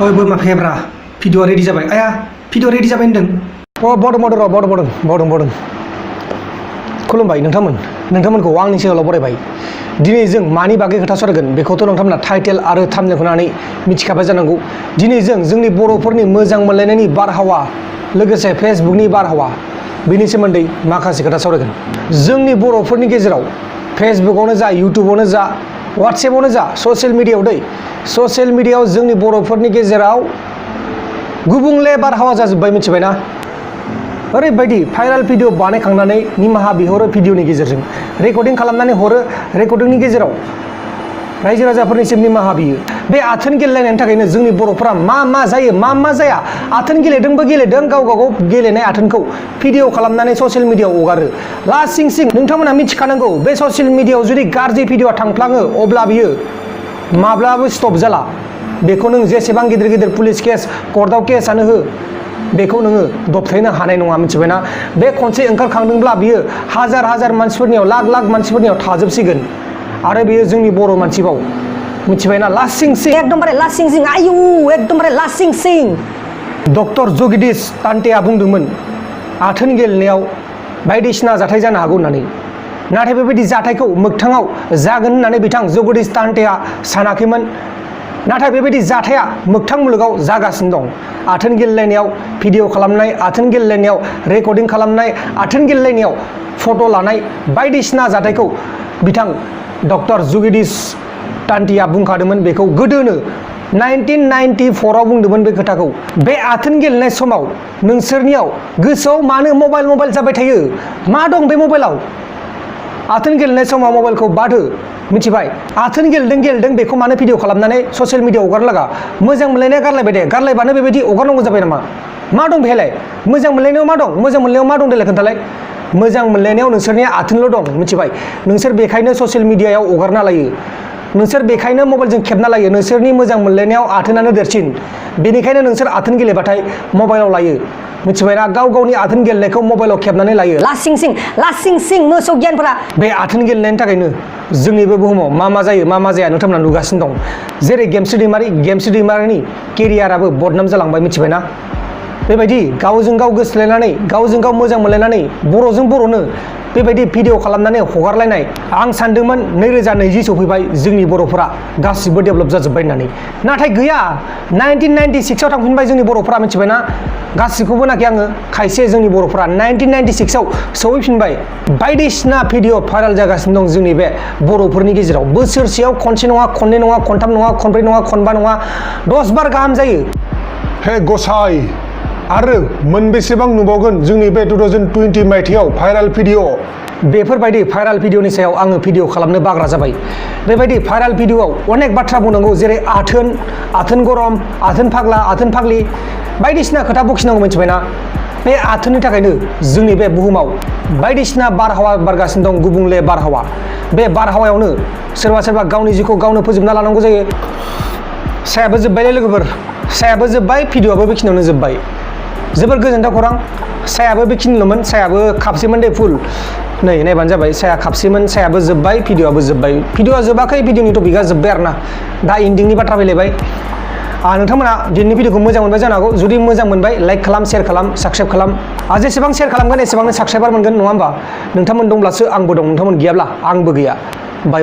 ओइ बोरमा फेब्रा video ready जाबाय आया भिडिअ रेडि जाबाय होनदों बावदों खुलुमबाय नोंथांमोनखौ आंनि चेनेलाव बरायबाय दिनै जों मानि बागै खोथा सावरायगोन बेखौथ' नोंथांमोना टाइटेल आरो थाम्बनेलखौ नायनानै मिथिखाबाय जानांगौ दिनै जों जोंनि बर'फोरनि मोजां मोनलायनायनि बारहावा लोगोसे फेसबुकनि बारहावा बेनि सोमोन्दै माखासे खोथा सावरायगोन जोंनि बर'फोरनि गेजेराव फेसबुकआवनो जा इउटुबावनो जा वाट्सएपआवनो जा ससियेल मिडियायाव जोंनि बर'फोरनि गेजेराव गुबुंले बारहावा जाजोब्बाय मिथिबायना ओरैबायदि भाइराल भिडिअ बानायखांनानै निमाहा बिहरो भिडिअनि गेजेरजों रेकर्डिं खालामनानै हरो रेकर्डिंनि गेजेराव रायजो राजाफोरनिसिम निमाहा बियो बे आथोन गेलेनायनि थाखायनो जोंनि बर'फोरा मा जायो मा जाया आथोन गेलेदोंबो गेलेदों गाव गेलेनाय आथोनखौ भिडिअ खालामनानै ससियेल मिडियायाव हगारो लासिं सिं नोंथांमोना मिथिखानांगौ बे ससियेल मिडियायाव जुदि गाज्रि भिडिअ थांफ्लाङो अब्ला बियो माब्लाबो स्टप जाला बेखौ नों जेसेबां गिदिर पुलिस केस कर्टआव केसआनो हो बेखौ नोङो दबथायनो हानाय नङा मिथिबायना बे खनसे ओंखारखांदोंब्ला बियो हाजार मानसिफोरनियाव लाख मानसिफोरनियाव थाजोबसिगोन आरो बेयो जोंनि बर' मानसिबाव मिथिबायना लासिं सिं एकदमबारे लासिं सिं आयु एकदमबारे लासिं सिं डक्टर जगदीश तान्टेया बुंदोंमोन आथोन गेलेनायाव बायदिसिना जाथाय जानो हागौ होननानै नाथाय बेबायदि जाथायखौ मोगथाङाव जागोन होननानै बिथां जगदीश तान्टेया सानाखैमोन नाथाय बेबायदि जाथाया मोगथां मुलुगाव जागासिनो दं आथोन गेलेनायाव भिडिअ खालामनाय आथोन गेलेनायाव रेकर्डिं खालामनाय आथोन गेलेनायाव फट' लानाय बायदिसिना जाथायखौ बिथां डक्टर जगदीश तान्टेया बुंखादोंमोन बेखौ गोदोनो 1994आव बुंदोंमोन बे खोथाखौ बे आथोन गेलेनाय समाव नोंसोरनियाव गोसोआव मानो मबाइल जाबाय थायो मा दं बे मबाइलाव आथोन गेलेनाय समाव मबाइलखौ बाद हो मिथिबाय आथोन गेलेदों बेखौ मानो भिडिअ खालामनानै ससियेल मिडियायाव हगारलागा मोजां मोनलायनाया गारलायबाय दे गारलायबानो बेबायदि हगारनांगौ जाबाय नामा मा दं बेहायलाय मोजां मोनलायनायाव मा दं देलाय खोन्थालाय मोजां मोनलायनायाव नोंसोरनिया आथोनल' दं मिथिबाय नोंसोर बेखायनो ससियेल मिडियायाव हगारना लायो नोंसोर बेखायनो मबाइलजों खेबना लायो नोंसोरनि मोजां मोनलायनायाव आथोनानो देरसिन बेनिखायनो नोंसोर आथोन गेलेबाथाय मबाइलाव लायो मिथिबायना गावनि आथोन गेलेनायखौ मबाइलाव खेबनानै लायो लासिं सिं मोसौ गियानफोरा बे आथोन गेलेनायनि थाखायनो जोंनि बे बुहुमाव मा जायो मा जाया नोंथांमोना नुगासिनो दं जेरै गेमस्रि दैमारिनि केरियाराबो बदनाम जालांबाय मिथिबायना बेबायदि गावजों गाव गोसोलायनानै गावजों गाव मोजां मोनलायनानै बर'जों बर'नो बेबायदि भिडिअ खालामनानै हगारलायनाय आं सानदोंमोन 2020 सफैबाय जोंनि बर'फोरा गासिबो डेभेलप जाजोब्बाय होननानै नाथाय गैया 1996आव थांफिनबाय जोंनि बर'फोरा मिथिबायना गासिखौबो नाखि आङो खायसे जोंनि बर'फोरा 1996आव सौहैफिनबाय बायदिसिना भिडिअ भाइराल जागासिनो दं जोंनि बे बर'फोरनि गेजेराव बोसोरसेयाव खनसे नङा खननै नङा खनथाम नङा खनब्रै नङा खनबा नङा 10 बार गाहाम जायो हे गसाइ आरो मोनबेसेबां नुबावगोन जोंनि बे 2020 मायथाइयाव भाइराल भिडिअ बेफोरबायदि भाइराल भिडिअनि सायाव आङो भिडिअ खालामनो बाग्रा जाबाय बेबायदि भाइराल भिडिअआव अनेक बाथ्रा बुंनांगौ जेरै आथोन गरम आथोन फाग्ला आथोन फाग्लि बायदिसिना खोथा बखिनांगौ मिथिबायना बे आथोननि थाखायनो जोंनि बे बुहुमाव बायदिसिना बारहावा बारगासिनो दं गुबुंले बारहावा बे बारहावायावनो सोरबा गावनि जिउखौ गावनो फोजोबना लानांगौ जायो सायाबो जोब्बायलै लोगोफोर सायाबो जोब्बाय भिडिअआबो बेखिनियावनो जोब्बाय जोबोर गोजोनथाव खौरां सायाबो बेखिनिल'मोन सायाबो खापसेमोन दे फुल नै नायबानो जाबाय साया खापसेमोन सायाबो जोब्बाय भिडिअआबो जोब्बाय भिडिअआ जोबाखै भिडिअनि टपिकआ जोब्बाय आरोना दा इन्डिंनि बाथ्रा फैलायबाय नोंथांमोना दिनैनि भिडिअखौ मोजां मोनबाय जानो हागौ जुदि मोजां मोनबाय लाइक खालाम शेयार खालाम साबस्क्राइब खालाम जेसेबां शेयार खालामगोन एसेबांनो साबस्क्राइबार मोनगोन नङा होमबा नोंथांमोन दंब्लासो आंबो दं नोंथांमोन गैयाब्ला आंबो गैया बाय